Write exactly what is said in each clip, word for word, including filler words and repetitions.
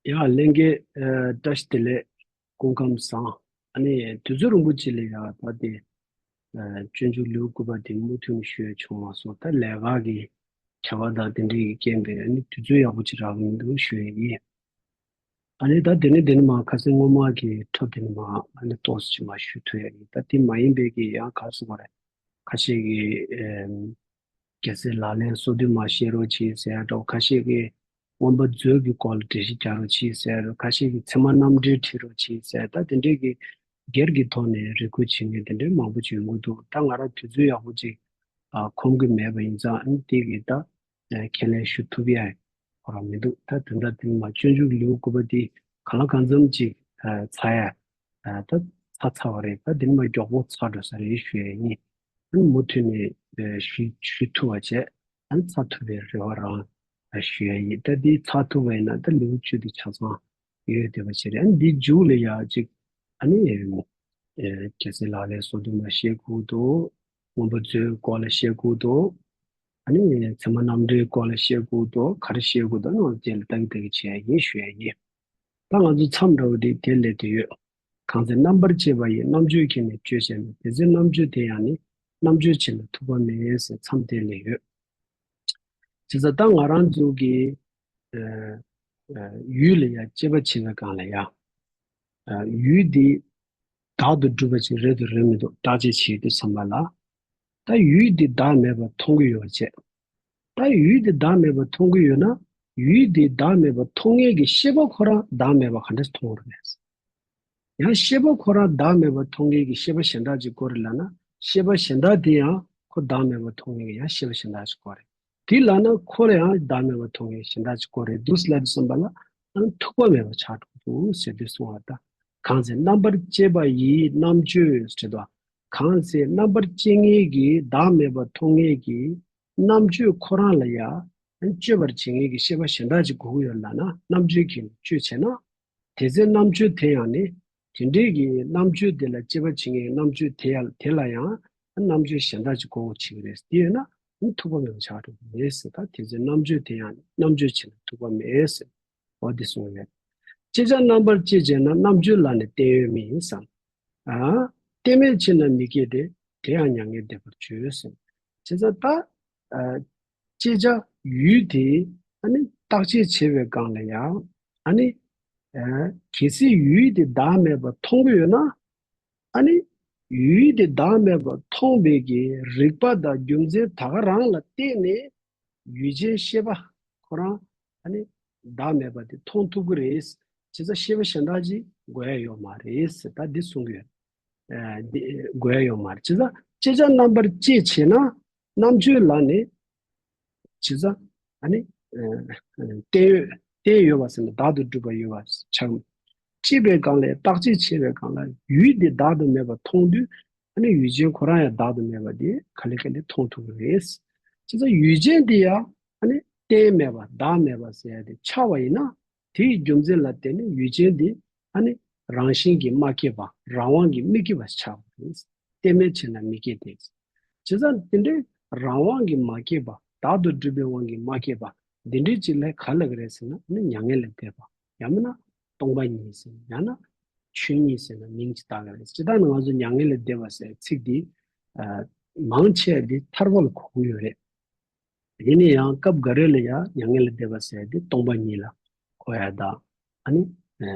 ཡ་ལྷན་རྒྱས། ཨ། བཀྲ་ཤིས་བདེ་ལེགས། སྐུ་ཁམས་བཟང་། ཨ་ནི་དུས་ཚོད་རིང་པོ་ཅིག་ལ་ཡ་ད་དེ། ཨ། སྤྱོད་འཇུག་ལེའུ་དགུ་པ་དེ་མུ་མཐུད་ནས་ཞུ་ཡ་བྱུང་མ་སོང་། ད་ལས་ཀ་གི་བྱ་བ་དང་དེ་འདྲའི་རྐྱེན་པས་ཨ་ནི་དུས་ཚོད་ཡག་པོ་ཅིག་རག་གི་མི་འདུག་ཞུ་ཡ་ཡིན། ཨ་ནི་ད་དེ་ནས་དེ་ནས་མར་ཁ་སང་སྔོན་མ་གི་འཕྲོ་དེ་ནས་མར་ཨ་ནི་ཏོག་ཙམ་ཅིག་མར་ཞུ་ཐུབ་ཡ་ཡིན། ད་དེ་མ་ཡིན་པའི་གི་ཡང་ག་རེ་ཟེར་དགོས་རེད། ཁ་ཤས་ཀྱིས། ཨེམ། རྒྱལ་སྲས་ལག་ལེན་སོ་བདུན་མར་བཤད་རོགས་གྱིས་ཟེར་ཡ་འདྲ་བོ། ཁ་ཤས་ཀྱིས་མངོན་པ་མཛོད་ཀྱི་སྐོར་ལ་འགྲེལ་བཤད་རྒྱག་རོགས་གྱིས་ཟེར། ཁ་ཤས་ཀྱིས་ཚད་མ་རྣམ་འགྲེལ་བྲིས་རོགས་གྱིས་ཟེར། ད་དེ་འདྲས་ཀྱི་སྒེར་གྱི་ཐོག་ནས་རེ་སྐུལ་བྱེད་མཁན་དེ་འདྲས་མང་པོ་ཅིག་ཡོང་གི་འདུག་ད་ང་རང་དུས་ཚོད་ཡག་པོ་ཅིག་ཨ། ཁོམ་གྱི་མེད་པ་ཡིན་ཙང་ཨ་ནི་དེ་གི་ད་ཨ་ཁས་ལེན་ཞུ་ཐུབ་ཡ་ཁོ་རང་མི་འདུག་ད་དོན་དག་དེ་མ་སྤྱོད་འཇུག་ལེའུ་དགུ་པ་དེ་གང་ལ་གང་འཚམ་ཅིག་ཨ་ཚར་ཡ། ཨ། ད་ཚར་ཚར་བ་རེད། ད་དེ་མ་མགྱོགས་པོ་ཚར་འགྲོ་ས་རེད་ཞུ་ཡ་ཡིན། ཨ་ནི་མུ་མཐུད་ནས་ཨ་ཞུ་ཞུ་ཐུབ་པ་བྱས། ཨ་ནི་ཚར་ཐུབ་པའི་རེ་བ་རང་ཨ་ཞུ་ཡ་ཡིན། ད་དེ་ཚར་ཐུབ་པ་ཡིན་ན་ད་ལེའུ་བཅུ་དེ་ཆ་ཚང་ཡོད་བསྡད་པ་ཞིག་རེད། ཨ་ནི་འདི་མཇུག་ལ་ཡ་ཅིག་ཨ་ནི་ཨ་རྒྱལ་སྲས་ལག་ལེན་སོ་བདུན་མར་བཤད་དགོས་འདུག་མངོན་པ་མཛོད་སྐོར་ལ་བཤད་དགོས་འདུག་ཨ་ནི་ཚད་མ་རྣམ་འགྲེལ་སྐོར་ལ་བཤད་དགོས་འདུག་ག་རེ་བཤད་དགོས་འདུག་ཨ་ནི་འོ་དེ་ལ་ལྟ་གི་ལྟ་གི་བྱས་ཡིན་ཞུ་ཡ་ཡིན། ད་ང་ཚོ་མཚམས་འདྲ་བོ་དེ་དེ་ལས་དེ་ཡོད། གང་ཚེ་རྣམ་པར་དཔྱད་པ་ཡིས། རྣམ་དཔྱོད་མཁྱེན་ནས་དཔྱོད་བྱས་ན། དེ་ཚེ་རྣམ་དཔྱོད་དེ་ཡང་ནི། རྣམ་དཔྱོད་ཆེ་ན་ཐུབ་པ་མེད་ཟེར་མཚམས་དེ་ལས་ཡོད། བྱས་ཙང་ད་ང་རང་ཚོ་གི་ཨ་ཨ་ཡུལ་ལ་ཡ་དཔྱད་པ་བྱེད་པའི་སྒང་ལ་ཡ། ཨ་ཡུལ་འདི་བདག་ཏུ་གྲུབ་པ་ཅིག་རེད་དང་རེད་མི་འདུག་བརྟག་དཔྱད་བྱེད་དུས་ཙམ་པ་ལ། ད་ཡུལ་འདི་བདག་མེད་པར་མཐོང་གི་ཡོད་པ་བྱས། ད་ཡུལ་འདི་བདག་མེད་པར་མཐོང་གི་ཡོད་ན། ཡུལ་འདི་བདག་མེད་པར་མཐོང་མཁན་གྱི་ཤེས་པ་ཁོ་རང་བདག་མེད་པར་ག་འདྲས་མཐོང་རུང་། ཡང་ཤེས་པ་ཁོ་རང་བདག་མེད་པར་མཐོང་མཁན་གྱི་ཤེས་པ་གཞན་དག་ཅིག་དགོས་རེད་ལབ་ན། ཤེས་པ་གཞན་དག་དེ་ཡང་ཁོ་བདག་མེད་པར་མཐོང་མཁན་གྱི་ཡང་ཤེས་པ་གཞན་དག་ཅིག་དགོས་རེད། དེ་ལབ་ན་ཁོ་ལ་ཡང་བདག་མེད་པར་མཐོང་མཁན་གཞན་དག་ཅིག་དགོས་རེད་འདུག་ལབ་དུས་ཙམ་པ་ལ། ཨ་ཐུག་པ་མེད་པ་ཆགས་འགྲོ་གི་འདུག་ཟེར་དུས་གསུངས་པ་ལྟར། གང་ཚེ་རྣམ་པར་དཔྱད་པ་ཡིས། རྣམ་དཔྱོད་ཟེར་དུས། གང་ཚེ་རྣམ་པར་དཔྱད་མཁན་གྱི་བདག་མེད་པར་མཐོང་མཁན་གྱི་རྣམ་དཔྱོད་ཁོ་རང་ལ་ཡང་དཔྱོད་པར་བྱེད་མཁན་གྱི་ཤེས་པ་གཞན་དག་ཅིག་དགོས་ཀྱི་ཡོད་ལབ་ན། རྣམ་དཔྱོད་ཀྱིས་དཔྱོད་བྱས་ན། དེ་ཚེ་རྣམ་དཔྱོད་དེ་ཡང་ནི། དེ་འདྲའི་གི་རྣམ་དཔྱོད་དེ་ལ་དཔྱད་པ་བྱེད་མཁན་གྱི་རྣམ་དཔྱོད་དེ་ཡང་དེ་ལ་ཡང་རྣམ་དཔྱོད་གཞན་དག་ཅིག་དགོས་པ་བྱེད་ཀྱི་རེད། དེ་ཡོད་ན་ནི་ཐུག་པ་མེད་པ་ཆགས་འགྲོ་གི་མེད་ཟེར། ད་དེ་ཚེ་རྣམ་དཔྱོད་དེ་ཡང་རྣམ་དཔྱོད་ཆེ་ན་ཐུག་པ་མེད་ཟེར། འོ་དེ་གསུངས་ཡོད། དཔྱད་བྱ་རྣམ་པར་དཔྱད་བྱས་ན། རྣམ་དཔྱོད་ལ་ནི་བརྟན་གཡོ་མིན་བསམ། ཨ། རྟེན་མེད་ཕྱིར་ན་མི་སྐྱེ་སྟེ། དེ་ཡང་མྱ་ངན་འདས་པར་བརྗོད་ཟེར། བྱས་ཙང་ད། ཨ། དཔྱད་བྱ་ཡུལ་དེ་ཨ་ནི་བརྟག་དཔྱད་བྱེད་པའི་སྒང་ལ་ཡང་ཨ་ནི། ཨ། གལ་སྲིད་ཡུལ་དེ་བདག་མེད་པར་མཐོང་གི་ཡོད་ན། ཨ་ནི་ཡུལ་དེ་བདག་མེད་པར་མཐོང་བའི་གི་རིགས་པ་དང་རྒྱུ་མཚན་ད་ག་རང་ལ་བརྟེན་ནས་ཡུལ་ཅན་ཤེས་པ་ཁོ་རང་ཨ་ནི་བདག་མེད་པ་དེ་མཐོང་ཐུབ་ཀྱི་རེད། བྱས་ཙང་ཤེས་པ་གཞན་དག་ཅིག་དགོས་ཡ་ཡོད་མ་རེད་ཟེར། ད་འདི་གསུང་གི་ཡོད། ཨ། འདི་དགོས་ཡ་ཡོད་མ་རེད། བྱས་ཙང་དཔྱད་བྱ་རྣམ་པར་དཔྱད་བྱས་ན། རྣམ་དཔྱོད་ལ་ནི། བྱས་ཙང་ཨ་ནི། ཨ། བརྟན་ཡོད་བརྟན་ཡོད་པ་ཟེར་ན་བདག་ཏུ་གྲུབ་པ་ཡོད་པ་ཆགས། དཔྱད་པའི་སྒང་ལ་བརྟག་དཔྱད་བྱེད་པའི་སྒང་ལ་ཡུལ་འདི་བདག་ཏུ་མེད་པར་མཐོང་དུས། ཨ་ནི་ཡུལ་ཅན་ཁོ་རང་ཡང་བདག་ཏུ་མེད་པ་དེ་ག་ལེ་ག་ལེ་མཐོང་ཐུབ་ཀྱི་རེད། བྱས་ཙང་ཡུལ་ཅན་དེ་ཡང་ཨ་ནི་གཏན་མེད་པ་བདག་མེད་པ་ཟེར་ཡ་དེ་ཆགས་པ་ཡིན་ན། དེའི་རྒྱུ་མཚན་ལ་བརྟེན་ནས་ཡུལ་ཅན་དེ་ཨ་ནི་རང་བཞིན་གྱིས་མ་སྐྱེས་པ། རང་དབང་གིས་མི་སྐྱེ་བ་ཆགས་པ་རེད། རྟེན་མེད་ཕྱིར་ན་མི་སྐྱེ་སྟེ། བྱས་ཙང་དེ་འདྲའི་རང་དབང་གིས་མ་སྐྱེས་པ། བདག་ཏུ་གྲུབ་པའི་དབང་གིས་མ་སྐྱེས་པ་འདི་འདྲའི་ཅིག་ལ་ག་ལབ་ཀྱི་རེད་ཟེར་ན། ཨ་ནི་མྱ་ངན་ལས་འདས་པ། ཡང་མིན་ན་སྟོང་པ་ཉིད་ཟེར། ཡང་ན་ཆོས་ཉིད་ཟེར་ན་མིང་ཅིག་བཏགས་ཀྱི་རེད། སྤྱིར་བཏང་ནི་ང་ཚོ་མྱ་ངན་ལས་འདས་པ་ཟེར་ཚིག་འདི་ཨ་མང་ཆེ་བ་འདི་ཐར་པ་ལ་གོ་གི་ཡོད་རེད། ཡིན་ན་ཡང་སྐབས་འགའ་རེ་ལ་ཡང་མྱ་ངན་ལས་འདས་པ་ཟེར་འདི་སྟོང་པ་ཉིད་ལ་གོ་ཡ་དང་། ཨ་ནི་ཨ་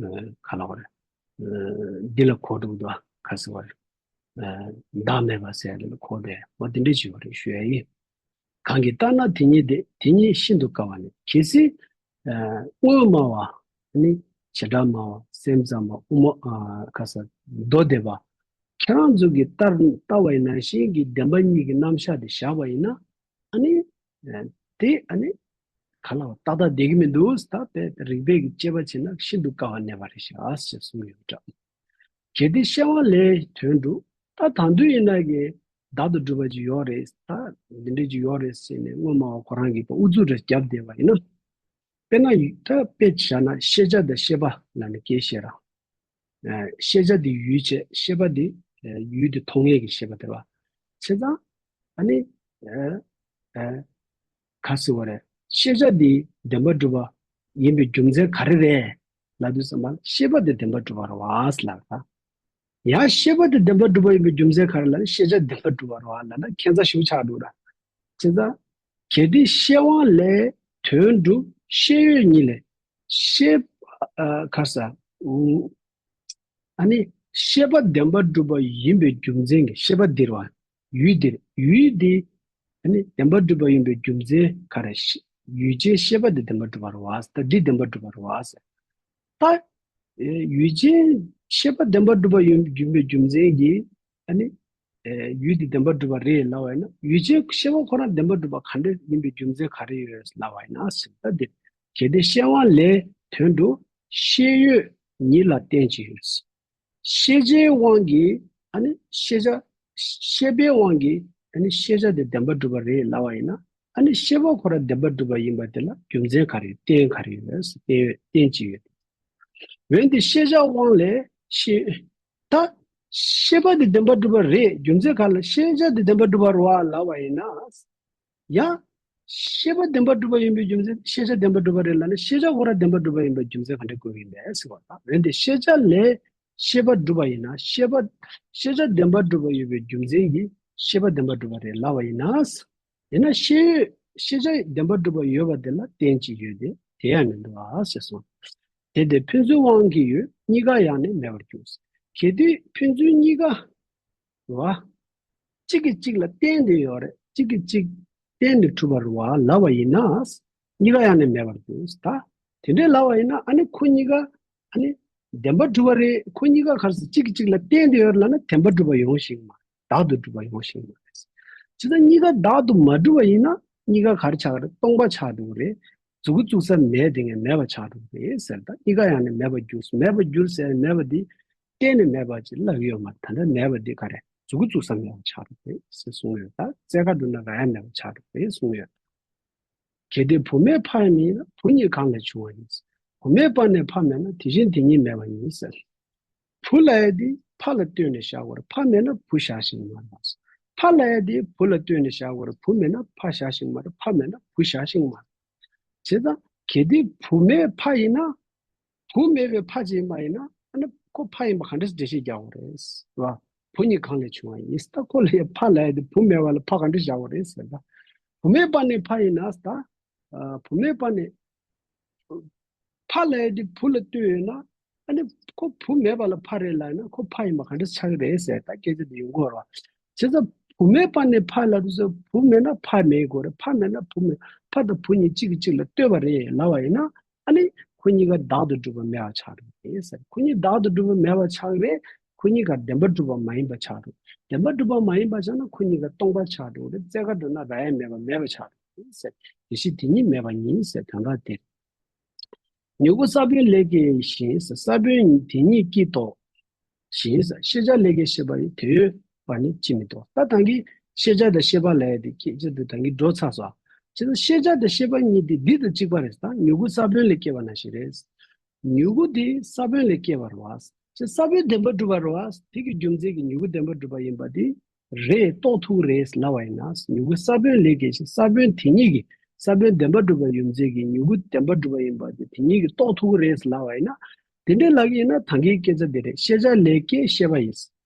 ཨ་ག་ལབ་དགོས་རེད། ཨ་འདི་ལ་གོ་འགྲོ་འདུག་ག་ཟེར་བ་རེད། ཨ་བདག་མེད་པ་ཟེར་ཡ་དེ་ལ་གོ་བསྡད་པ་འདི་འདྲ་ཅིག་ཡོད་རེད་ཞུ་ཡ་ཡིན། གང་གིས་བརྟགས་ན་དེ་ཉིད་བདེ། དེ་ཉིད་ཤིན་ཏུ་དཀའ་བ་ནི། གལ་སྲིད་ཨ་དངོས་སྨྲ་བ་ནི་བྱེ་བྲག་སྨྲ་བ། སེམས་ཙམ་པ། དབུ་མ་ཨ་ག་ས་མདོ་སྡེ་པ་ཁྱེད་རང་ཚོ་གིས་ལྟར་ལྟ་བ་ཡིན་ན་ཤིང་གི་བདེན་པ་གཉིས་ཀྱི་རྣམ་གཞག་དེ་བཞག་པ་ཡིན་ན། ཨ་ནི་ཨ་དེ་ཨ་ནི་ག་ལ་བ་ཏག་ཏག་བསྡད་ཀྱི་མི་འདུག་ད་དཔེ་རིགས་པས་ཀྱི་དཔྱད་པ་བྱས་ན་ཤིན་ཏུ་དཀའ་བ་གནས་པ་རེད་ཤག་ཞེས་གསུངས་ཡོད་འདྲ། གལ་ཏེ་སྐྱེ་བ་ལས་དོན་གྲུབ། ད་ད་དུང་ཡིན་ན་གི་བདག་ཏུ་གྲུབ་པ་ཅིག་ཡོད་རེད། ད་འདི་འདྲ་ཅིག་ཡོད་རེད་ཟེར་ནས་དངོས་སྨྲ་བ་ཁོ་རང་གིས་ཨུ་ཚུགས་རེ་བརྒྱབ་བསྡད་པ་ཡིན་ན། དཔེར་ན་ད་དཔེ་བཞག་ན་ཤེས་བྱ་དང་ཤེས་པ་ལ་ནི་སྐད་ཤེས་རང་། ཨ་ཤེས་བྱ་འདི་ཡུལ་བྱས། ཤེས་པ་འདི་ཨ་ཡུལ་དེ་མཐོང་ཡས་ཀྱི་ཤེས་པ་དེ་རེད་བ། བྱས་ཙང་ཨ་ནི་ཨ་ཨ་ག་ཟེར་བ་རེད། ཤེས་བྱ་འདི་བདེན་པར་གྲུབ་པ་ ཡིན་པའི་རྒྱུ་མཚན་ག་རེ་རེད་ལབ་དུས་ཙམ་པ་ལ་ཤེས་པ་དེ་བདེན་པར་གྲུབ་པ་རེད་བ་ལབ་ད། ཡང་ཤེས་པ་དེ་བདེན་པར་གྲུབ་པ་ཡིན་པའི་རྒྱུ་མཚན་ག་རེ་ལབ་ན་ཤེས་བྱ་བདེན་པར་གྲུབ་པ་རེད་བ་ལབ་ན་ཁྱད་མཚར་ཞིག་ཆགས་འདུག་ར། བྱས་ཙང་། གལ་ཏེ་ཤེས་དབང་ལས་དོན་གྲུབ་ཤེས་ཡོད་ཉིད་ལས། ཤེས། ཨ། ག་རེ་ཟ། ཨ་ནི། ཤེས་པ་བདེན་པར་གྲུབ་པ་ཡིན་པའི་རྒྱུ་མཚན་གྱིས་ཤེས་པ་འདིར་བ། ཡུལ་འདིར། ཡུལ་འདི། ཨ་ནི། བདེན་པར་གྲུབ་པ་ཡིན་པའི་རྒྱུ་མཚན་ག་རེ། ཡུལ་ཅན་ཤེས་པ་འདི་བདེན་པར་གྲུབ་པ་རེད་བ། ད་འདི་བདེན་པར་གྲུབ་པ་རེད་བ། ད། ཡུལ་ཅན་ཤེས་པ་བདེན་པར་གྲུབ་པ་ཡིན་ཡིན་པའི་རྒྱུ་མཚན་གྱིས། ཨ་ནི། ཡུལ་འདི་བདེན་པར་གྲུབ་པ་རེད་ལབ་པ་ཡིན་ན། ཡུལ་ཅན་ཤེས་པ་ཁོ་རང་བདེན་པར་གྲུབ་པ་ག་འདྲ་ཡིན་པའི་རྒྱུ་མཚན་ག་རེ་ཡོད་ལབ་པ་ཡིན་ན་ཟེར་ད་འདིར། གལ་ཏེ་ཤེས་དབང་ལས་དོན་གྲུབ་ཤེས་ཡོད་ཉིད་ལ་བརྟེན་ཅིང་ཡོད། ཤེས་བྱའི་དབང་གིས་ཨ་ནི་ཤེས་བྱ། ཤེས་པའི་དབང་གིས་ཨ་ནི་ཤེས་བྱ་དེ་བདེན་པར་གྲུབ་པ་རེད་ལབ་པ་ཡིན་ན། ཨ་ནི་ཤེས་པ་ཁོ་རང་བདེན་པར་གྲུབ་པ་ཡིན་པ་དེ་ལ་རྒྱུ་མཚན་ག་རེ་རྟེན་ག་རེ་ཡོད་ཟེར་བརྟེན་ཡོད་བརྟེན་ཅིང་ཡོད། འོན་ཏེ་ཤེས་བྱ་དབང་ལས་ཤེས། ད། ཤེས་པ་དེ་བདེན་པར་གྲུབ་པ་རེད། རྒྱུ་མཚན་ག་ལ་ཤེས་བྱ་དེ་བདེན་པར་གྲུབ་པ་རེད་བ་ལབ་པ་ཡིན་ན། ཡང་། ཤེས་པ་བདེན་པར་གྲུབ་པ་ཡིན་པའི་རྒྱུ་མཚན་ཤེས་བྱ་བདེན་པར་གྲུབ་པ་རེད་ལབ་ན་ཤེས་བྱ་ཁོ་རང་བདེན་པར་གྲུབ་པ་ཡིན་པའི་རྒྱུ་མཚན་ག་འདྲ་དགོས་ཀྱི་ཡིན་པས་ཟེར་བ་དང་། འོན་ཏེ་ཤེས་བྱ་ལས་ཤེས་པ་གྲུབ་པ་ཡིན་ན་ཤེས་པ། ཤེས་བྱ་བདེན་པར་གྲུབ་པ་ཡོད་པའི་རྒྱུ་མཚན་གྱིས་ཤེས་པ་བདེན་པར་གྲུབ་པ་རེད་ལབ་པ་ཡིན་ན། ཡིན་ན་ཤེས་ཡོད་ཤེས་བྱ་བདེན་པར་གྲུབ་པ་ཡོད་པ་དེ་ལ་བརྟེན་ཅིང་ཡོད་དེ་དེ་ཡང་མི་འདུག་ཨ་ཟེར་གསུངས། དེ་ལྟར་ཕན་ཚུན་དབང་གིས་ཡོད། གཉིས་ཀ་ཡང་ནི་མེད་པར་འགྱུར། གལ་ཏེ་ཕན་ཚུན་གཉིས་ཀ་རེད་བ། གཅིག་གིས་གཅིག་ལ་བརྟེན་ཏེ་ཡོད་རེད། གཅིག་གིས་གཅིག་བརྟེན་ནས་གྲུབ་པ་རེད་བ་ལབ་པ་ཡིན་ན། གཉིས་ཀ་ཡང་ནི་མེད་པར་འགྱུར། ད། དེ་འདྲའི་ལབ་པ་ཡིན་ན་ཨ་ནི་ཁོ་གཉིས་ཀ་ཨ་ནི་བདེན་པར་གྲུབ་པ་རེད། ཁོ་གཉིས་ཀ་ག་རེ་ཟེར་གཅིག་གིས་གཅིག་ལ་བརྟེན་ཏེ་ཡོད་རེད་ལབ་ན་བདེན་པར་གྲུབ་པ་ཡོང་ཤེས་ཀྱི་མ་རེད། བདག་ཏུ་གྲུབ་པ་ཡོང་ཤེས་ཀྱི་མ་རེད། ཇི་ལྟར་གཉིས་ཀ་བདག་ཏུ་མ་གྲུབ་པ་ཡིན་ན་གཉིས་ཀ་ག་རེ་ཆགས་ཀྱི་རེད། སྟོང་པ་ཆགས་འགྲོ་གི་རེད། མཛུབ་གུ་བཙུགས་ས་མེད་དེ་ངས་མེད་པ་ཆགས་འགྲོ་གི་རེད་ཟེར། ད་གཉིས་ཀ་ཡང་ནི་མེད་པར་འགྱུར། མེད་པར་འགྱུར་ཟེར་མེད་པ་འདི་གཏན་ནས་མེད་པ་ཅིག་ལབ་ཀྱི་ཡོད་མ་རེད། ད་ལྟ་མེད་པ་འདི་ག་རེ་མཛུབ་གུ་བཙུགས་ས་མེད་པ་ཆགས་འགྲོ་གི་རེད་ཟེར་གསུངས་ཡོད། ད་རྩལ་དགའ་འགྲོ་ན་ར་ཡ་མེད་པ་ཆགས་འགྲོ་གི་རེད་གསུངས་ཡོད། གལ་ཏེ་བུ་མེད་ཕ་མེད་ན་བུ་ཉིད་གང་ལས་བྱུང་བ་ཡིན། བུ་མེད་པ་ནས་ཕ་མེད་ན་དེ་བཞིན་དེ་ཉིད་མེད་པ་ཡིན་ཟེར། བུ་ལབ་ཡ་དེ་ཕ་ལ་ལྟོས་ནས་བཞག་དགོས་རེད། ཕ་མེད་ན་བུ་བཞག་ཤེས་ཀྱི་མ་རེད། ཕ་ལབ་ཡ་དེ་བུ་ལ་ལྟོས་ནས་བཞག་དགོས་རེད། བུ་མེད་ན་ཕ་བཞག་ཤེས་ཀྱི་མ་རེད། ཕ་མེད་ན་བུ་བཞག་ཤེས་ཀྱི་མ་རེད། བྱས་ཙང་གལ་ཏེ་བུ་མེད་ཕ་ཡིན་ན། བུ་མེད་པའི་ཕ་ཅིག་ཡིན་པ་ཡིན་ན་ཨ་ནི་ཁོ་ཕ་ཡིན་པ་ག་འདྲ་འགྲེལ་བཤད་རྒྱག་དགོས་རེད་ཟེར་བ། བུ་ཉིད་གང་ལས་བྱུང་བ་ཡིན། ད་ཁོ་ལ་ཡ་ཕ་ལབ་ཡ་དེ་བུ་མེད་པ་ལ་ཕ་ག་འདྲ་བཞག་དགོས་རེད་ཟེར་ད། བུ་མེད་པ་ནས་ཕ་ཡིན་ན་ད། ཨ། བུ་མེད་པ་ནས། ཕ་ལབ་ཡ་དེ་བུ་ལ་ལྟོས་ཡོད་ན། ཨ་ནི་ཁོ་བུ་མེད་པ་ལ་ཕ་རེད་ལབ་ན་ཁོ་ཕ་ཡིན་པ་ག་འདྲ་ཆགས་ཀྱི་རེད་ཟེར་ད་སྐད་ཆ་དེ་ཡོང་གི་ཡོད་རེད་བ། བྱས་ཙང་བུ་མེད་པ་ནས་ཕ་ལབ་དུས་ཙམ་བུ་མེད་ན་ཕ་མེད་དགོས་རེད། ཕ་མེད་ན་བུ་མེད། ཕ་དང་བུ་གཉིས་གཅིག་གིས་གཅིག་ལ་ལྟོས་པ་རེད་ལབ་པ་ཡིན་ན། ཨ་ནི་ཁོ་གཉིས་ཀ་བདག་ཏུ་གྲུབ་པ་མེད་པ་ཆགས་འགྲོ་གི་རེད་ཟེར། ཁོ་གཉིས་བདག་ཏུ་གྲུབ་པ་མེད་པ་ཆགས་ཀྱི་རེད། ཁོ་གཉིས་ཀ་བདེན་པར་གྲུབ་པ་མ་ཡིན་པ་ཆགས་འགྲོ། བདེན་པར་གྲུབ་པ་མ་ཡིན་པ་ཆགས་ན་ཁོ་གཉིས་ཀ་སྟོང་པ་ཆགས་འགྲོ་གི་རེད། རྩལ་དགའ་འགྲོ་ན་ར་ཡ་མེད་པ་མེད་པ་ཆགས་འགྲོ་གི་རེད་ཟེར། དེ་བཞིན་དེ་ཉིད་མེད་པ་ཉིད་ཟེར་དོན་དག་དེ་རེད། མྱུ་གུ་ས་བོན་ལས་སྐྱེས་ཤིང་ཟེར། ས་བོན་དེ་ཉིད་ཀྱིས་བཏོགས་ཤིང་ཟེར། ཤེས་བྱ་ལས་སྐྱེས་ཤེས་པ་ཡི། དེ་ཡོད་པར་ནི་ཅིས་མི་རྟོགས། ད་ད་གིན་ཤེས་བྱ་དང་ཤེས་པ་ལབ་ཡ་དེ་སྐད་ཆ་དེ་ད་གིན་འགྲོ་ཚར་སོང་། བྱས་ཙང་ཤེས་བྱ་དང་ཤེས་པ་གཉིས་དེ་འདི་དང་གཅིག་པ་རེད། ད་མྱུ་གུ་ས་བོན་ལས་སྐྱེས་པ་ནང་བཞིན་རེད། མྱུ་གུ་དེ་ས་བོན་ལས་སྐྱེས་པ་རེད་བ། བྱས་ས་བོན་བདེན་པར་གྲུབ་པ་རེད་བ། དེ་གི་རྒྱུ་མཚན་གྱིས་མྱུ་གུ་བདེན་པར་གྲུབ་པ་ཡིན་པ་དེ་རེད། རྟོགས་ཐུབ་ཀྱི་རེད་ལབ་པ་ཡིན་ན། མྱུ་གུ་ས་བོན་ལས་སྐྱེས་ཤིང་། ས་བོན་དེ་ཉིད་ཀྱིས། ས་བོན་བདེན་པར་གྲུབ་པའི་རྒྱུ་མཚན་གྱིས་མྱུ་གུ་བདེན་པར་གྲུབ་པ་ཡིན་པ་དེ་དེ་ཉིད་ཀྱིས་རྟོགས་ཐུབ་ཀྱི་རེད་ལབ་པ་ཡིན་ན། དེ་འདྲའི་ལབ་ཀྱི་ཡིན་ན་ད་གིན་སྐད་ཆ་འདི་རེད། ཤེས་བྱ་ལས་སྐྱེས་ཤེས་པ་ཡིན།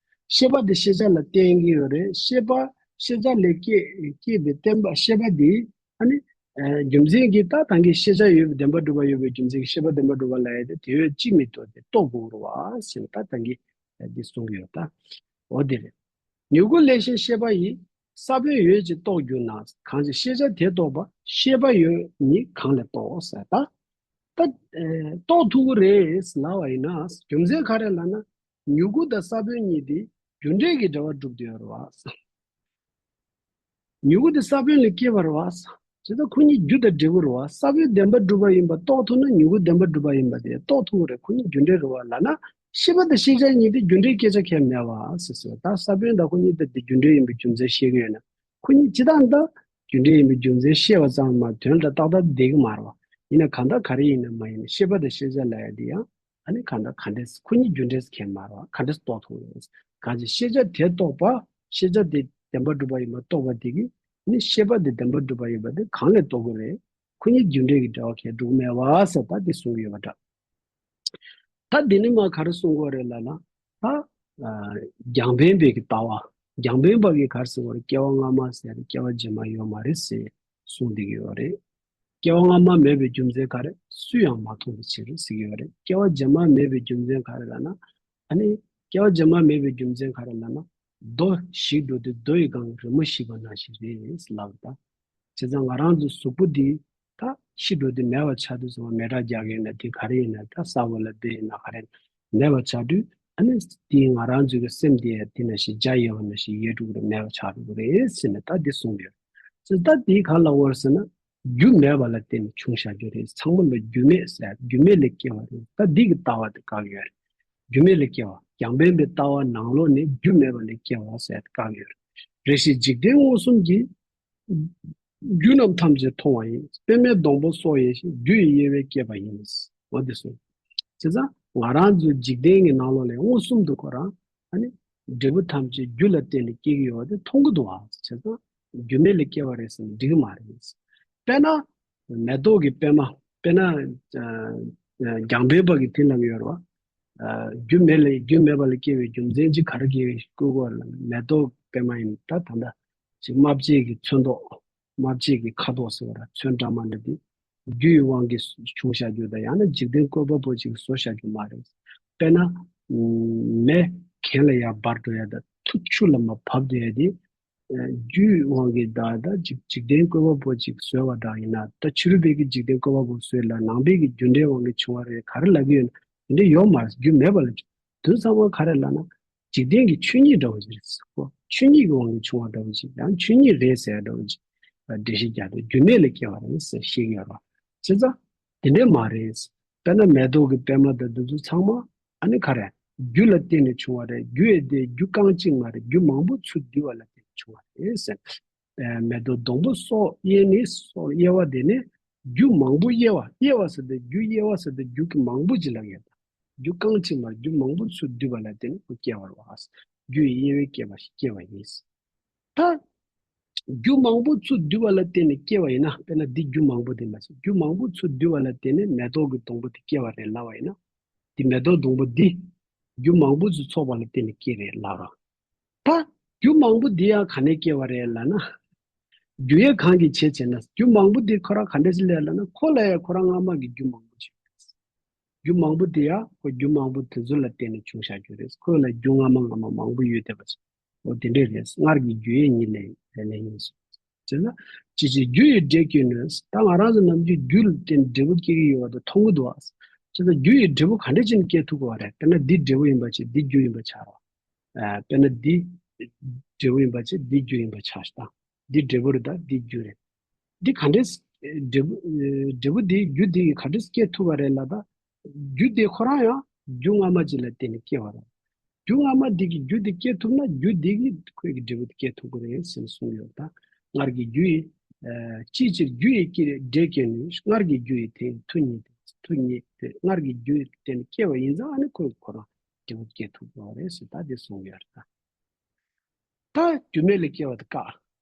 ཤེས་པ་དེ་ཤེས་བྱ་ལ་བརྟེན་གྱི་ཡོད་རེད། ཤེས་པ། ཤེས་བྱ་ལས་སྐྱེས་སྐྱེས་པའི་བརྟེན་པ་ཤེས་པ་དེ། ཨ་ནི། ཨ། རྒྱུ་མཚན་གྱིས་ད་ད་གིན་ཤེས་བྱ་ཡོད་པའི་བདེན་པར་གྲུབ་པ་ཡོད་པའི་རྒྱུ་མཚན་གྱིས་ཤེས་པ་བདེན་པར་གྲུབ་པ་ལབ་ཡ་དེ་དེ་ཡོད་ཅིས་མི་རྟོགས་ཏེ་རྟོགས་དགོས་རེད་བ་ཟེར་ན། ད་ད་གིན་འདི་གསུང་གི་ཡོད་ད། འོ་དེ་རེད། མྱུ་གུ་ལས་སྐྱེས་ཤེས་པ་ཡིས། ས་བོན་ཡོད་ཅེས་རྟོགས་གྱུར་ན། གང་ཞིག་ཤེས་བྱ་དེ་རྟོགས་པ་ཤེས་པ་ཡོད་ཉིད་གང་ལས་རྟོགས་ཟེར་ད། ད། ཨེ། རྟོགས་ཐུབ་ཀྱི་རེད་ལབ་པ་ཡིན་ན་རྒྱུ་མཚན་ག་རེ་ལབ་ན། མྱུ་གུ་དང་ས་བོན་གཉིས་དེ་རྒྱུ་འབྲས་ཀྱི་འབྲེལ་བ་གྲུབ་བསྡད་ཡོད་རེད་བ། མྱུ་གུ་དེ་ས་བོན་ལས་སྐྱེས་པ་རེད་བ། བྱས་ཙང་ཁོ་གཉིས་རྒྱུ་དང་འབྲས་བུ་རེད་བ། ས་བོན་བདེན་པར་གྲུབ་པ་ཡིན་པ་རྟོགས་ཐུབ་ན་མྱུ་གུ་བདེན་པར་གྲུབ་པ་ཡིན་པ་དེ་རྟོགས་ཐུབ་ཀྱི་རེད། ཁོ་གཉིས་རྒྱུ་འབྲས་རེད་བ་ལབ་ན། ཤེས་པ་དང་ཤེས་བྱ་གཉིས་དེ་རྒྱུ་འབྲས་སྐད་ཆ་གང་ཡང་མེད་པ་ཟེར་ཟེར་བ། ད་ས་བོན་དང་ཁོ་གཉིས་དེ་རྒྱུ་འབྲས་ཡིན་པའི་རྒྱུ་མཚན་ཤེས་ཀྱི་ཡོད་ན། ཁོ་གཉིས་སྤྱིར་བཏང་ད་རྒྱུ་འབྲས་ཡིན་པའི་རྒྱུ་མཚན་ཤེས་པ་ཙམ་མ་དོན་ལ་ཏག་ཏག་བསྡད་ཀྱི་མ་རེད་བ། ཡིན་ན་གང་ལྟར་ག་རེ་ཡིན་ན་མ་ཡིན་ན་ཤེས་པ་དང་ཤེས་བྱ་ལབ་ཡ་དེ་ཡང་། ཨ་ནི་གང་ལྟར་ག་འདྲས་ཁོ་གཉིས་རྒྱུ་འབྲས་གང་ཡང་མ་རེད་བ། ག་འདྲས་རྟོགས་ཐུབ་རེད། གང་ཞིག་ཤེས་བྱ་དེ་རྟོགས་པ། ཤེས་བྱ་དེ་བདེན་པར་གྲུབ་པ་ཡིན་པ་རྟོགས་པ་དེ་གིས་ནི་ཤེས་པ་དེ་བདེན་པར་གྲུབ་པ་ཡིན་པ་དེ་གང་ལས་རྟོགས་ཀྱི་རེད། ཁོ་གཉིས་རྒྱུ་འབྲས་ཀྱི་འབྲེལ་བ་གལ་འགྲོ་གི་མེད་པ་ཟེར་ད་འདི་གསུང་གི་ཡོད་པ་འདྲ། ད་འདི་ནི་མ་ག་རེ་གསུང་དགོས་རེད་ལབ་ན། ད་ཨ་རྒྱང་འཕེན་པའི་གི་ལྟ་བ། རྒྱང་འཕེན་པ་གི་ག་རེ་ཟེར་དགོས་རེད། སྐྱེ་བ་སྔ་མ་ཟེར་རེད། སྐྱེ་བ་རྗེས་མ་ཡོད་མ་རེད་ཟེར་གསུང་བསྡད་ཀྱི་ཡོད་རེད། སྐྱེ་བ་སྔ་མ་མེད་པའི་རྒྱུ་མཚན་ག་རེ། སུ་ཡང་མ་མཐོང་བའི་ཕྱིར་ཟེར་གྱི་ཡོད་རེད། སྐྱེ་བ་རྗེས་མ་མེད་པའི་རྒྱུ་མཚན་ག་རེ་ལབ་ན། ཨ་ནི་སྐྱེ་བ་རྗེས་མ་མེད་པའི་རྒྱུ་མཚན་ག་རེ་ལབ་ན། རྡོ་ཞིག་འགྲོ་དུས་རྡོ་ཡི་སྒང་རི་མོ་ཞིག་པ་ནང་བཞིན་རེད་ལབ་ད། བྱས་ཙང་ང་རང་ཚོའི་གཟུགས་པོ་འདི་ད་ཤི་འགྲོ་དུས་མེད་པ་ཆགས་དུས་ཙམ་པ་མེ་སྲེག་རྒྱག་གི་ཡིན་ན། དེ་ག་རེ་ཡིན་ན། ད་ས་འོག་ལ་སྦས་ཡིན་ན་ག་རེ་མེད་པ་ཆགས་དུས། ཨ་ནི་དེ་ང་རང་ཚོའི་གི་སེམས་དེ་ཡང་དེ་ནང་བཞིན་འཇའ་ཡལ་བ་ནང་བཞིན་ཡལ་འགྲོ་གི་རེད། མེད་པ་ཆགས་འགྲོ་གི་རེད་ཟེར་ནས་ད་འདི་གསུངས་ཡོད། ད་འདི་ག་ལ་བར་ཟེར་ན། རྒྱུ་མེད་པ་ལ་བརྟེན་ནས་བྱུང་བཞག་རྒྱུ་རེད། ཚང་མ་ལ་རྒྱུ་མེད་ཟེར། རྒྱུ་མེད་ལས་སྐྱེ་བ་རེད། ད་འདི་གི་ལྟ་བ་དེ་བཀག་ཡོད་རེད། རྒྱུ་མེད་ལས་སྐྱེ་བ། རྒྱང་འཕེན་པའི་ལྟ་བ་ནང་ལོགས་ནས་རྒྱུ་མེད་པ་ལས་སྐྱེ་བ་ཟེར་བཀག་ཡོད་རེད། རེ་ཞིག་འཇིག་རྟེན་མངོན་སུམ་གྱིས། རྒྱུ་རྣམས་ཐམས་ཅད་མཐོང་བ་ཡིན། པདྨའི་སྡོང་པོ་སོགས་ཡིན་ཞིང་། རྒྱུ་ཡི་དབྱེ་བས་བསྐྱེད་པ་ཡིན། འོ་དེ་གསུངས། བྱས་ཙང་ང་རང་ཚོའི་འཇིག་རྟེན་གྱི་ནང་ལོགས་ལ་མངོན་སུམ་དུ་ཁོ་རང་ཨ་ནི་འབྲས་བུ་ཐམས་ཅད་རྒྱུ་ལ་བརྟེན་ནས་སྐྱེ་གི་ཡོད་པ་དེ་མཐོང་གི་འདུག་བ། བྱས་ཙང་རྒྱུ་མེད་ལས་སྐྱེ་བ་རེད་ཟེར་ན་འགྲིག་གི་མ་རེད། དཔེར་ན་མེ་ཏོག་གི་པད་མ། དཔེར་ན་ཨ་ཨ་རྒྱང་འཕེན་པ་གི་དེ་ལབ་ཡོད་རེད་བ། ཨ་རྒྱུ་མེད་ལས། རྒྱུ་མེད་པ་ལས་སྐྱེ་བའི་རྒྱུ་མཚན་གཅིག་ག་རེ་སྐྱེ་བའི་སྐུལ་གོ་ལ། མེ་ཏོག་པད་མ་ཡིན་ད་ད་ལྟ་ཅིག་རྨ་བྱའི་གི་ཚོན་མདོག་རྨ་བྱའི་གི་ཁ་དོག་ཟེར་བ་ར། ཚོན་འདྲ་མ་འདྲ་དེ་རྒྱུ་ཡི་དབང་གིས་བྱུང་བཞག་རྒྱུ་དང་། ཡང་ན་འཇིག་རྟེན་བཀོད་པ་པོ་ཅིག་བཟོ་བཞག་རྒྱུ་མ་རེད། དཔེར་ན་མེ་གྱེན་ལ་ཡར་འབར་འགྲོ་ཡ་དང་ཐུག་ཆུ་ལ་མར་བབས་འགྲོ་ཡ་དེ་རྒྱུ་ཡི་དབང་གིས་ད་ད་འཇིག་འཇིག་རྟེན་བཀོད་པ་པོ་ཅིག་བཟོས་པ་འདྲ་ཡིན་ན། ད་ཕྱི་རོལ་པའི་གི་འཇིག་རྟེན་བཀོད་པ་པོ་བཟོས་ལ་ནང་པའི་གི་རྒྱུ་འབྲས་དབང་གིས་བྱུང་བ་རེད་ག་རེ་ལབ་ཀྱི་ཡོད་ན། དེ་འདྲ་ཡོད་མ་རེད། རྒྱུ་མེད་པ་ལ་དུས་ཚང་མ་ག་རེ་ལབ་ན། འཇིག་རྟེན་གྱི་ཆོས་ཉིད་འདྲ་བོ་ཞིག་རེད་ཟེར་གོ། ཆོས་ཉིད་ཀྱི་དབང་གིས་བྱུང་བ་འདྲ་བོ་ཞིག་ཡང་ཆོས་ཉིད་རེད་ཟེར་འདྲ་བོ་ཞིག་འགྲེལ་བཤད་རྒྱག་དུས་རྒྱུ་མེད་ལས་སྐྱེ་བ་རེད་ཟེར་བཤད་ཀྱི་ཡོད་རེད། བྱས་ཙང་དེ་འདྲས་མ་རེད། དཔེར་ན་མེ་ཏོག་གི་པད་མ་དང་འདི་ཚོ་ཚང་མ་ཨ་ནི་ག་རེ། རྒྱུ་ལ་བརྟེན་ནས་བྱུང་བ་རེད། རྒྱུ་ཡི་དེ་རྒྱུ་རྐང་གཅིག་མ་རེད། རྒྱུ་མང་པོ་ཚུར་བསྡུས་པ་ལ་བརྟེན་ནས་བྱུང་བ་རེད་ཟེར། ཨ་མེ་ཏོག་སྡོང་པོ་སོགས་དབྱེ་ནས་སོགས་དབྱེ་བ་དེ་ནི་རྒྱུ་མང་པོ་དབྱེ་བ། དབྱེ་བ་ཟེར་དུས་རྒྱུ་དབྱེ་བ་ཟེར་དུས་རྒྱུ་གི་མང་པོ་ཅིག་ལ་ངེས་དང་། རྒྱུ་རྐང་གཅིག་མ་རྒྱུ་མང་པོ་ཚུར་བསྡུས་པ་ལ་བརྟེན་ནས་ཁོ་སྐྱེ་བ་རེད་བ། རྒྱུ་ཡི་དབྱེ་བས་བསྐྱེད་པ་ཞིག་སྐྱེ་བ་ཡིན། ད་རྒྱུ་མང་པོ་ཚུར་བསྡུས་པ་ལ་བརྟེན་ནས་སྐྱེ་བ་ཡིན་ན། དཔེར་ན་འདི་རྒྱུ་མང་པོ་དེ་མ་ཟད་རྒྱུ་མང་པོ་ཚུར་བསྡུས་པ་ལ་བརྟེན་ནས་མེ་ཏོག་གི་སྡོང་པོ་དེ་སྐྱེ་བ་རེད་ལབ་པ་ཡིན་ན། འདི་མེ་ཏོག་སྡོང་པོ་འདི་རྒྱུ་མང་པོ་ཚུར་ཚོགས་པ་ལ་བརྟེན་ནས་སྐྱེ་རེད་ལབ་ར། ད་རྒྱུ་མང་པོ་འདི་ཡང་ག་ནས་སྐྱེ་བ་རེད་ལབ་ན། རྒྱུ་ཡང་གང་གིས་བྱས་བྱས་ན། རྒྱུ་མང་པོ་འདི་ཁོ་རང་ག་འདྲ་ཞིག་ལས་ལབ་ན། ཁོ་ལ་ཡང་ཁོ་རང་སྔ་མ་གི་རྒྱུ་མང་པོ་ཅིག་ཡོད། རྒྱུ་མང་པོ་འདི་ཡང་ཁོ་རྒྱུ་མང་པོ་དེ་ཚོ་ལ་བརྟེན་ནས་བྱུང་བཞག་རྒྱུ་རེད། ཁོ་ལ་རྒྱུ་སྔ་མ་སྔ་མ་མང་པོ་ཡོད་བསྡད་པ་ཅིག་འོ་དེ་འདྲས་རེད། སྔར་གྱི་རྒྱུ་ཡི་ཉེར་ལེན་ལེན་ཡིན་ཟེར་ན། ཅི་ཕྱིར་རྒྱུ་ཡི་འབྲས་སྐྱེས་ནས། ད་ང་རང་ཚོ་ནམ་རྒྱུན་རྒྱུ་ལ་བརྟེན་འབྲས་བུ་སྐྱེ་གི་ཡོད་པ་དེ་མཐོང་གི་འདུག་ཨ། ཅི་ལྟར་རྒྱུ་ཡི་འབྲས་བུ་ག་འདྲས་ཅིག་སྐྱེ་ཐུབ་དགོས་པ་རེད། དཔེར་ན་འདི་འབྲས་བུ་ཡིན་པ་ཅིག་འདི་རྒྱུ་ཡིན་པ་ཆགས་རོགས། ཨ་དཔེར་ན་འདི་འབྲས་བུ་ཡིན་པ་ཅིག་འདི་རྒྱུ་ཡིན་པ་ཆགས་ཤག་འདི་འབྲས་བུ་རེད། ད་འདི་རྒྱུ་རེད། འདི་ག་འདྲས་འབྲས་བུ་འབྲས་བུ་འདི་རྒྱུ་འདི་ག་འདྲས་སྐྱེ་ཐུབ་པ་རེད་ལབ་ད། རྒྱུ་དེ་ཁོ་རང་ཡང་རྒྱུ་སྔ་མ་ཅིག་ལ་བརྟེན་ནས་སྐྱེ་བ་རེད། རྒྱུ་སྔ་མ་འདི་གི་རྒྱུ་འདི་སྐྱེ་ཐུབ་ན་རྒྱུ་འདི་གིས་ཁོའི་གི་འབྲས་བུ་འདི་སྐྱེ་ཐུབ་ཀྱི་རེད་ཟེར་ནས་གསུངས་ཡོད། ད་སྔར་གྱི་རྒྱུ་ཡི་ཨ་ཅི་ཕྱིར་རྒྱུ་ཡི་སྐྱེ་འབྲས་སྐྱེས་ནས། སྔར་གྱི་རྒྱུ་ཡི་དེ་མཐུ་ཉིད་དེ་མཐུ་ཉིད་དེ་སྔར་གྱི་རྒྱུ་ཡི་བརྟེན་ནས་སྐྱེ་བ་ཡིན་ཙང་ཨ་ནི་ཁོས་ཁོ་རང་འབྲས་བུ་སྐྱེ་ཐུབ་ཀྱི་རེད་ཟེར་ད་དེ་གསུངས་ཡོད་རེད། ད་ད་རྒྱུ་མེད་ལས་སྐྱེ་བ་དེ་བཀག་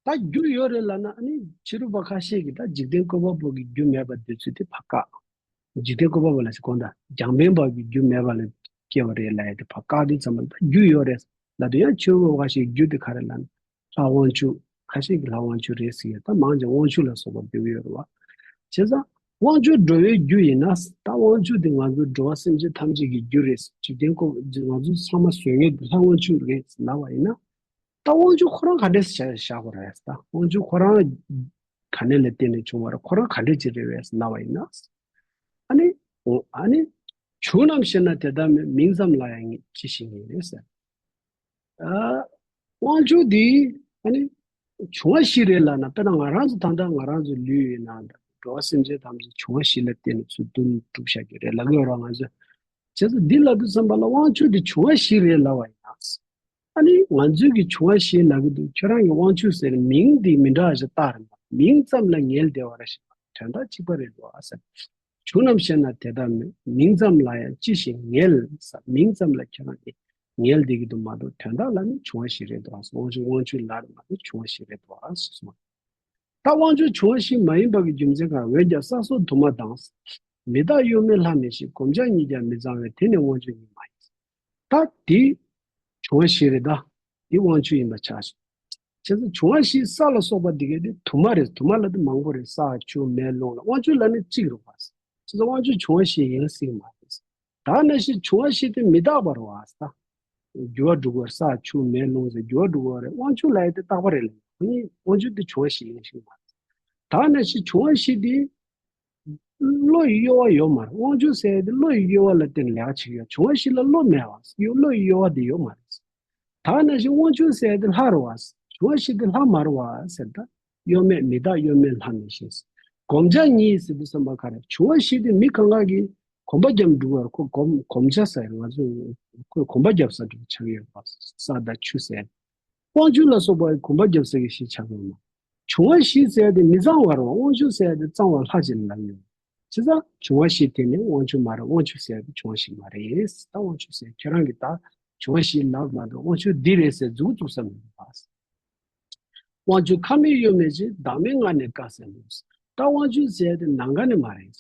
ད་རྒྱུ་ཡོད་རེད་ལབ་ན་ཨ་ནི་ཕྱི་རོལ་པ་ཁ་ཤས་ཀྱིས་ད་འཇིག་རྟེན་བཀོད་པ་པོ་གི་རྒྱུ་མེད་པ་འདོད་ཚུལ་དེ་ཕར་བཀག་འཇིག་རྟེན་བཀོད་པ་པོ་ལ་ཞིག་གོང་དང་རྒྱང་འཕེན་པ་གི་རྒྱུ་མེད་པ་ལས་སྐྱེ་བ་རེད་ལབ་ཡ་དེ་ཕར་བཀག་དུས་ཙམ་པ་ད་རྒྱུ་ཡོད་རེད་ལབ་དུས་ཡང་ཕྱི་རོལ་པ་ཁ་ཤས་ཀྱིས་རྒྱུ་དེ་ག་རེ་ལབ་ན། ལྷ་དབང་ཕྱུག་ཁ་ཤས་ཀྱིས་ལྷ་དབང་ཕྱུག་རེད་ཟེར་ཡ། ད་མང་ཆེ་དབང་ཕྱུག་ལ་སོགས་པ་འབོད་ཀྱི་ཡོད་རེད་བ། བྱས་ཙང་དབང་ཕྱུག་འགྲོ་བའི་རྒྱུ་ཡིན་ན། ད་དབང་ཕྱུག་དེ་ང་ཚོ་འགྲོ་བ་སེམས་ཅན་ཐམས་ཅད་ཀྱི་རྒྱུ་རེད། འཇིག་རྟེན་ཁོ་ང་ཚོ་ཚང་མ་བཟོ་མཁན་དེ་ལྷ་དབང་ཕྱུག་རེད་ལབ་པ་ཡིན་ན། ད་དབང་ཕྱུག་ཁོ་རང་ག་འདྲས་བཞག་དགོས་རེད། ད་དབང་ཕྱུག་ཁོ་རང་ག་ནས་ལ་བརྟེན་ནས་བྱུང་བ་རེད། ཁོ་རང་ག་འདྲས་ཅིག་རེད་བས་ལབ་པ་ཡིན་ན། ཨ་ནི། ཨ་ནི། བྱུང་རྣམས་ཤེ་ན་དེ་ལྟ་མིན། མིང་ཙམ་ལ་ཡང་ངེས་ཅི་ཞིག་ངེས་རེད་ཟེར། ཨ། དབང་ཕྱུག་འདི་ཨ་ནི་བྱུང་བ་ཞིག་རེད་ལབ་ན། དཔེར་ན་ང་རང་ཚོ་ད་ལྟ་ང་རང་ཚོ་ལུས་ཡོད་ན་འགྲོ་བ་སེམས་ཅན་ཐམས་ཅད་བྱུང་བ་ཞིག་ལ་བརྟེན་ནས་ཚུར་བདུན་གྲུབ་བཞག་གི་རེད་ལབ་ཀྱི་ཡོད་རེད་ང་ཚོས། བྱས་ཙང་འདི་ལབ་དུས་ཙམ་པ་ལ་དབང་ཕྱུག་འདི་བྱུང་བ་ཞིག་རེད་ལབ་པ་ཡིན་ན། ཨ་ནི་ང་ཚོས་ཀྱི་བྱུང་བ་ཞིག་ལབ་ཀྱི་འདུག་ཁྱོད་རང་གི་དབང་ཕྱུག་ཟེར་མིང་འདི་མི་འདྲ་བ་ཞིག་བཏགས་རེད་མ། མིང་ཙམ་ལ་ངེས་བདེ་བ་ར་ཞེས་པ་དོན་དག་གཅིག་པ་རེད་འདུག་ཨ་ཟེར། བྱུང་རྣམས་ཤེ་ན་དེ་ལྟ་མིན། མིང་ཙམ་ལ་ཡང་ཅི་ཞིག་ངེས་ཟེར། མིང་ཙམ་ལ་ཁྱེད་རང་གིས་ངེས་བསྡད་ཀྱི་འདུག་མ་གཏོགས་དོན་དག་ལ་ནི་བྱུང་བ་ཞིག་རེད་འདུག་ཨ་ཟེར། དབང་ཕྱུག་དབང་ཕྱུག་ལ་རེད་མ་གཏོགས་བྱུང་བ་ཞིག་རེད་འདུག་ཨ་ཟེར་གསུངས། ད་ ད་དབང་ཕྱུག་བྱུང་བ་བཞི་མ་ཡིན་པ་གི་རྒྱུ་མཚན་གང་། འོན་ཀྱང་ས་སོགས་དུ་མ་དང་། མི་རྟག་གཡོ་མེད་ལྷ་མི་ཞིག་གོམས་ཆགས་གཉིས་ཀྱང་མི་གཙང་བས་དེ་ནི་དབང་ཕྱུག་ཉིད་མ་ཡིན། ད་དེ་བྱུང་བ་བཞི་རེད་ད། དེ་དབང་ཕྱུག་ཡིན་པ་ཆགས་ཤིང་། བྱས་ཙང་བྱུང་བ་བཞི་ས་ལ་སོགས་པ་འདི་གས་དེ་དུ་མ་རེད། དུ་མ་ལ་དེ་མང་པོ་རེད། ས་ཆུ་མེ་རླུང་ལ། དབང་ཕྱུག་ལ་ནི་གཅིག་རེད་པ། བྱས་ཙང་དབང་ཕྱུག་བྱུང་བ་བཞི་ཡིན་སྲིད་མ་རེད། ད་ནང་བཞིན་བྱུང་བ་བཞི་དེ་མི་རྟག་པ་རེད་པ། ད་འགྱུར་བ་འགྲོ་གི་རེད། ས་ཆུ་མེ་རླུང་ཟེར་འགྱུར་བ་འགྲོ་གི་རེད། དབང་ཕྱུག་ལབ་ཡ་དེ་རྟག་པ་རེད་ལ། ཁོ་གཉིས་དབང་ཕྱུག་དེ་བྱུང་བ་བཞི་ཡིན་སྲིད་མ་རེད། ད་ནང་བཞིན་བྱུང་བ་བཞི་དེ་བློ་ཡི་གཡོ་བ་ཡོད་མ་རེད། དབང་ཕྱུག་ཟེར་ཡ་དེ་བློ་ཡི་གཡོ་བ་ལ་བརྟེན་ནས་ལས་ཀ་བྱེད་ཀྱི་ཡོད། བྱུང་བ་བཞི་ལ་བློ་མེད་པ། བློ་ཡི་གཡོ་བ་དེ་ཡོད་མ་རེད། ད་ནང་བཞིན་དབང་ཕྱུག་ཟེར་ཡ་དེ་ལྷ་རེད་པ། བྱུང་བ་བཞི་དེ་ལྷ་མ་རེད་པ་ཟེར། ད་གཡོ་མེད་མི་རྟག་གཡོ་མེད་ལྷ་མི་ཞིག་གོམས་ཆགས་གཉིས་ཟེར་དུས་ཙམ་པ་ག་རེ། བྱུང་བ་བཞི་དེ་མི་གང་ག་གིས་གོམས་པ་བརྒྱབ་འགྲོ་བར་ཁོ་གོམས་གོམས་ཆགས་ཟེར། ང་ཚོས་ཁོས་གོམས་པ་བརྒྱབ་ས་འགྲོ་ཆགས་ཡོད་པ། ས་དང་ཆུ་ཟེར། དབང་ཕྱུག་ལ་སོགས་པ་གོམས་པ་བརྒྱབ་ས་གི་ཞིག་ཆགས་ཡོད་མ། བྱུང་བ་བཞི་ཟེར་ཡ་དེ་མི་གཙང་བ་རེད་པ། དབང་ཕྱུག་ཟེར་ཡ་དེ་གཙང་བ་ལྷ་ཅིག་ལ་ལབ་ཡོད། བྱས་ཙང་བྱུང་བ་བཞི་དེ་ནི་དབང་ཕྱུག་མ་རེད། དབང་ཕྱུག་ཟེར་ཡ་དེ་བྱུང་བ་བཞི་མ་རེད། ད་དབང་ཕྱུག་ཟེར་ཁྱེད་རང་གིས་ད་བྱུང་བ་བཞི་ལབ་མ་གཏོགས་དབང་ཕྱུག་འདི་རེད་ཟེར་མཛུབ་བཙུགས་ས་མི་འདུག་པ། དབང་ཕྱུག་ཁ་མེད་གཡོ་མེད་ཅིང་། བདག་མེད་སྔར་ནས་དཀར་ཟེར་འདུག། ད་དབང་ཕྱུག་ཟེར་ཡ་དེ་ནམ་མཁའ་ནས་མ་རེད།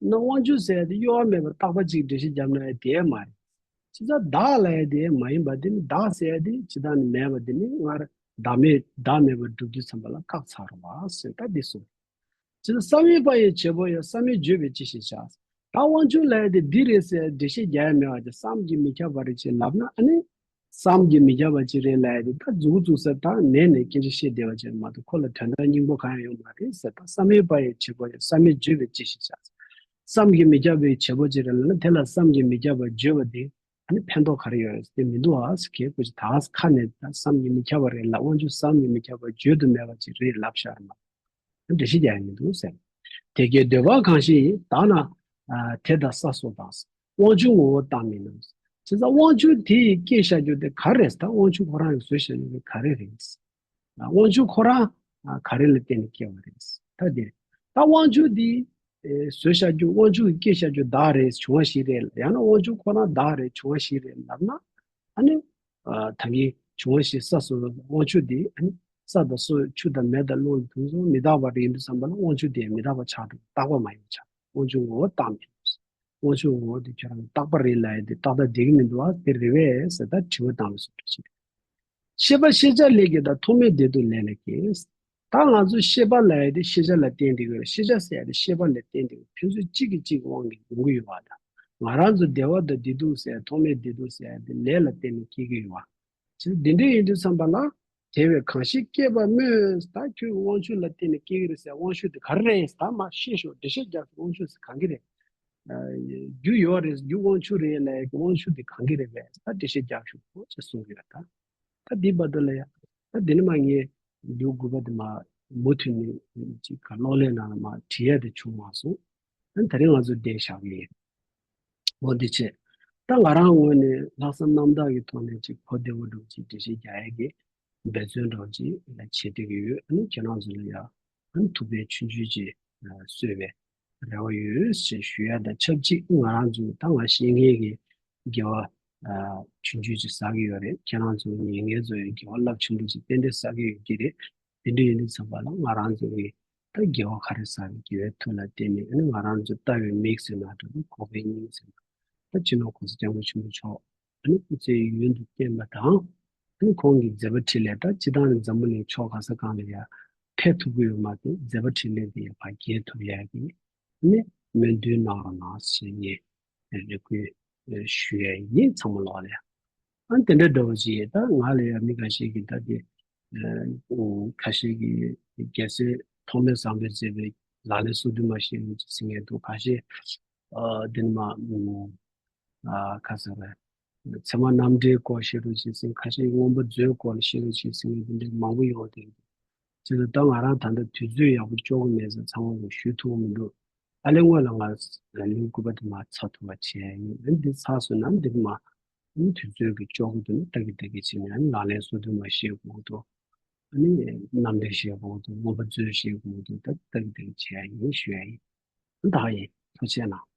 ན་དབང་ཕྱུག་ཟེར་ཡ་དེ་གཡོ་བ་མེད་པར་རྟག་པ་གཅིག་འགྲེལ་བཤད་བརྒྱབ་ན་ཡང་དེ་མ་རེད། ཇི་ལྟར་བདག་ལབ་ཡ་དེ་མ་ཡིན་པ་དེ་ནི། བདག་ཟེར་ཡ་དེ་ཇི་ལྟར་ནི་མེད་པ་དེ་ནི། སྔར་བདག་མེད་བདག་མེད་པར་སྒྲུབ་དུས་ཙམ་པ་ལ་བཀག་ཚར་བ་ཟེར། ད་འདི་གསུངས། ཇི་ལྟར་བསམ་ཡས་པ་ཡི་བྱེད་པོ་ཡང་། བསམ་ཡས་བརྗོད་པས་ཅི་ཞིག་བྱ། ད་དབང་ཕྱུག་ལབ་ཡ་དེ་འདི་རེད་ཟེར་འགྲེལ་བཤད་རྒྱག་ཡ་མེད་པ་དེ། བསམ་གྱིས་མི་ཁྱབ་པ་རེད་ཅེས་ལབ་ན། ཨ་ནི་བསམ་གྱིས་མི་ཁྱབ་པ་ཅིག་རེད་ལབ་ཡ་དེ། ད་མཛུབ་གུ་བཙུགས་ས་དང་ནས་ནས་སྐད་ཆ་བཤད་བསྡད་པ་ཅིག་མ་གཏོགས་ཁོ་ལ་དོན་དག་སྙིང་པོ་གང་ཡང་ཡོད་མ་རེད་ཟེར། ད་བསམ་ཡས་པ་ཡི་བྱེད་པོ་ཡང་། བསམ་ཡས་བརྗོད་པས་ཅི་ཞིག་བྱ། བསམ་གྱིས་མི་ཁྱབ་པའི་བྱེད་པོ་ཅིག་རེད་ལབ་ན། དེ་ལ་བསམ་གྱིས་མི་ཁྱབ་པ་བརྗོད་པ་དེ་ཨ་ནི་ཕན་ཐོགས་ག་རེ་ཡོད་རེད་ཟེར། དེ་མི་འདུག་ཨ་ཟེར། ཁྱེད་ཁོ་ཅིག་ད་ཁ་ནས་ད་བསམ་གྱིས་མི་ཁྱབ་པ་རེད་ལབ། དབང་ཕྱུག་བསམ་གྱིས་མི་ཁྱབ་པ་བརྗོད་དུ་མེད་པ་ཅིག་རེད་ལབ་ཤག་རེད་མ། འགྲེལ་བཤད་རྒྱག་ཡ་མི་འདུག་ཟེར། དེ་སྐད་འདོད་པ་གང་ཞིག་ཡིན། བདག་ན་དེ་དང་ས་སོགས་དང་། དབང་ཕྱུག་ངོ་བོ་བདག་མིན་ནོ། བྱས་ཙང་དབང་ཕྱུག་དེ་ཡི་སྐྱེས་བཞག་རྒྱུ་དེ་ག་རེ་རེད། ད་དབང་ཕྱུག་ཁོ་རང་གིས་བཟོས་བཞག་རྒྱུ་དེ་ག་རེ་རེད། དབང་ཕྱུག་ཁོ་རང་ག་རེ་ལ་བརྟེན་ནས་སྐྱེ་བ་རེད། ད་དེ་རེད། ད་དབང་ཕྱུག་དེ་བཟོས་བཞག་རྒྱུ། དབང་ཕྱུག་གིས་སྐྱེས་བཞག་རྒྱུ་བདག་རེད། བྱུང་བ་བཞི་རེད། ཡང་ན་དབང་ཕྱུག་ཁོ་རང་བདག་རེད། བྱུང་བ་བཞི་རེད་ལབ་ན། ཨ་ནི། ཨ། ད་གིན་བྱུང་བ་བཞི་ས་སོགས་དབང་ཕྱུག་དེ། ཨ་ནི་ས་དང་སོ་ཆུ་དང་མེ་དང་རླུང་ལ་དུས་སུ་མི་རྟག་པ་རེད་ཡིན་དུས་ཙམ་པ་ལ་དབང་ཕྱུག་དེ་མི་རྟག་པ་ཆགས་འགྲོ། རྟག་པ་མ་ཡིན་པ་ཆགས། དབང་ཕྱུག་ངོ་བོ་བདག་མིན། དབང་ཕྱུག་ངོ་བོ་དེ་ཁྱོད་རང་རྟག་པ་རེད་ལབ་ཡ་དེ་ཏག་ཏག་བསྡད་ཀྱི་མི་འདུག་ཨ། དེ་རེད་པས་ཟེར་ད་དྲི་བ་བཏང་བའི་བཟོ་འདྲ་ཞིག་རེད། ཤེས་པ་ཤེས་བྱ་ལས་སྐྱེས་དང་། ཐོགས་མེད་བདེ་སྡུག་ལས་ལ་སྐྱེས། ད་ང་ཚོ་ཤེས་པ་ལབ་ཡ་དེ་ཤེས་བྱ་ལ་བརྟེན་བསྡད་ཀྱི་ཡོད་རེད། ཤེས་བྱ་ཟེར་ཡ་དེ་ཤེས་པ་ལ་བརྟེན་བསྡད་ཀྱི་ཡོད། ཕན་ཚུན་གཅིག་གིས་གཅིག་གི་དབང་གིས་ཡོང་གི་ཡོད་པ་དང་། ང་རང་ཚོ་བདེ་བ་དང་བདེ་སྡུག་ཟེར་ཡ། ཐོགས་མེད་བདེ་སྡུག་ཟེར་ཡ་དེ་ལས་ལ་བརྟེན་ནས་སྐྱེ་གི་ཡོད་པ། ཅིག་འདི་འདྲ་ཡིན་དུས་ཙམ་པ་ལ། དེ་བས་གང་ཞིག་སྐྱེས་པ་སྨོས། ད་ཁྱོད་དབང་ཕྱུག་ལ་བརྟེན་ནས་སྐྱེ་གི་རེད་ཟེར། དབང་ཕྱུག་དེ་ག་རེ་རེད་ད་མར་བཤད་ཤོག་འགྲེལ་བཤད་རྒྱག་ཤོག་དབང་ཕྱུག་ཟེར་གང་གི་རེད། རྒྱུ་ཡོད་རེད། རྒྱུ་དབང་ཕྱུག་རེད་ལབ་ཡ་གི་དབང་ཕྱུག་དེ་གང་གི་རེད་པས། ད་འགྲེལ་བཤད་རྒྱག་ཤོག་ཅེས་གསུང་གི་ཡོད་ད། ད་འདི་བར་དུ་ལ་ཡ། ད་འདི་ནི་མ་ངས་ལེའུ་དགུ་པ་དེ་མ་མུ་མཐུད་ནས་ཅིག་ག་གློག་ཀླད་ནང་ལ་མ་བྲིས་ཡ་དེ་བྱུང་མ་སོང་། ཨ་ནི་ད་རིང་ང་ཚོ་འདིར་བཞག་གི་ཡིན། འོ་འདི་བྱས། ད་ང་རང་ངོས་ནས་ལྷག་བསམ་རྣམ་དག་གི་ཐོག་ནས་ཅིག་གོ་བདེ་བོ་འདྲ་བོ་ཅིག་འགྲེལ་བཤད་རྒྱག་ཡ་གི་འབད་བརྩོན་འདྲ་བོ་ཅིག་ལ་བྱེད་བསྡད་ཀྱི་ཡོད། ཨ་ནི་ཁྱེད་རང་ཚོ་ལ་ཡ་ཨ་ནི་ཐུགས་ཕན་ཆུང་ཆུང་ཅིག་གསོས་པའི་རེ་བ་ཡོད་ཅེས་ཞུ་ཡ་དང་ཆབས་ཅིག་ང་རང་ཚོ་ད་ང་བཤད་མཁན་གྱི་དགེ་བ་ཆུང་ཆུང་ཅིག་བསགས་ཀྱི་ཡོད་རེད། ཁྱེད་རང་ཚོ་ཉན་མཁན་ཚོ་ཡང་དགེ་བ་རླབས་ཆེན་པོ་ཅིག་ཏན་ཏན་བསགས་ཀྱི་ཡོད་ཀྱི་རེད། དེ་འདྲ་ཡིན་དུས་ཙམ་པ་ལ་ང་རང་ཚོ་གིས་ད་དགེ་བ་ག་རེ་བསགས་པའི་དགེ་བའི་མཐུ་ལ་བརྟེན་ནས། ཨ་ནི་ང་རང་ཚོ་ལྟ་བའི་མིག་ཟེར་ན་འདྲ་པོ། གོ་བའི་སྙིང་ཟེར་ན། ད་སྤྱི་ནོར་གོང་ས་སྐྱབས་མགོན་ཆེན་པོ་མཆོག་ཨ་ནི་སྐུ་ཚེ་ཡུན་དུ་བརྟན་པ་དང་། ཨ་ནི་ཁོང་གི་མཛད་པ་འཕྲིན་ལས། ད་སྤྱིར་བཏང་ནི་འཛམ་བུ་གླིང་ཕྱོགས་ག་ས་གང་ལ་ཡ་ཕེབས་ཐུབ་ཀྱི་ཡོད་མ་རེད། མཛད་པ་འཕྲིན་ལས་འདི་ཡང་ཕར་རྒྱས་ཐུབ་ཡ་གི་ཨ་ནི་སྨོན་འདུན་གནང་རོགས་གནང་ཞེས་ངས་རེ་སྐུལ་ཞུ་ཡ་ཡིན། ཚང་མ་ལོག་ལ་ཡ། ཨ་ནི་དེ་འདྲ་འདྲ་བོ་ཅིག་ད་ང་ལ་ཡ་མི་ཁ་ཤས་ཀྱིས་ད་དེ་ཁ་ཤས་ཀྱིས་རྒྱལ་སྲས་ཐོགས་མེད་བཟང་པོས་མཛད་པའི་ལག་ལེན་སོ་བདུན་མ་ཤེས་ཀྱི་ཟེར་མཁན་འདུག་ཁ་ཤས་འདི་ནི་མ་ཁ་ཟེར་བས། ཚད་མ་རྣམ་འགྲེལ་སྐོར་བཤད་རོགས་བྱེད་ཟེར། ཁ་ཤས་མངོན་པ་མཛོད་སྐོར་ལ་བཤད་རོགས་བྱེད་ཟེར་མཁན་འདི་འདྲ་མང་པོ་ཡོང་བསྡད་འདུག་བྱས་ཙང་ད་ང་རང་ད་ལྟ་དུས་ཚོད་ཡག་པོ་ལྕོགས་ཀྱི་མེད་ཙང་ཚང་མ་ལ་ཞུ་ཐུབ་ཀྱི་མི་འདུག་ཨ་ལས་སྔོན་ལ་ང་ལེའུ་དགུ་པ་དེ་མར་ཚར་ཐུབ་པ་བྱས་ཡིན། འདི་ཚར་སོང་ན་འདི་མ་དུས་ཚོད་ཀྱི་ལྕོགས་ཀྱི་འདུག་ན་ལྟ་གི་ལྟ་གི་བྱས་ནས་ལག་ལེན་སོ་བདུན་མ་བཤད་དགོས་འདུག་ཨ་ནི་རྣམ་འགྲེལ་བཤད་དགོས་འདུག་མངོན་པ་མཛོད་བཤད་དགོས་འདུག་ད་ལྟ་གི་ལྟ་གི་བྱས་ཡིན་ཞུ་ཡ་ཡིན། ད་ཡིན། ཐུགས་རྗེ་གནང་།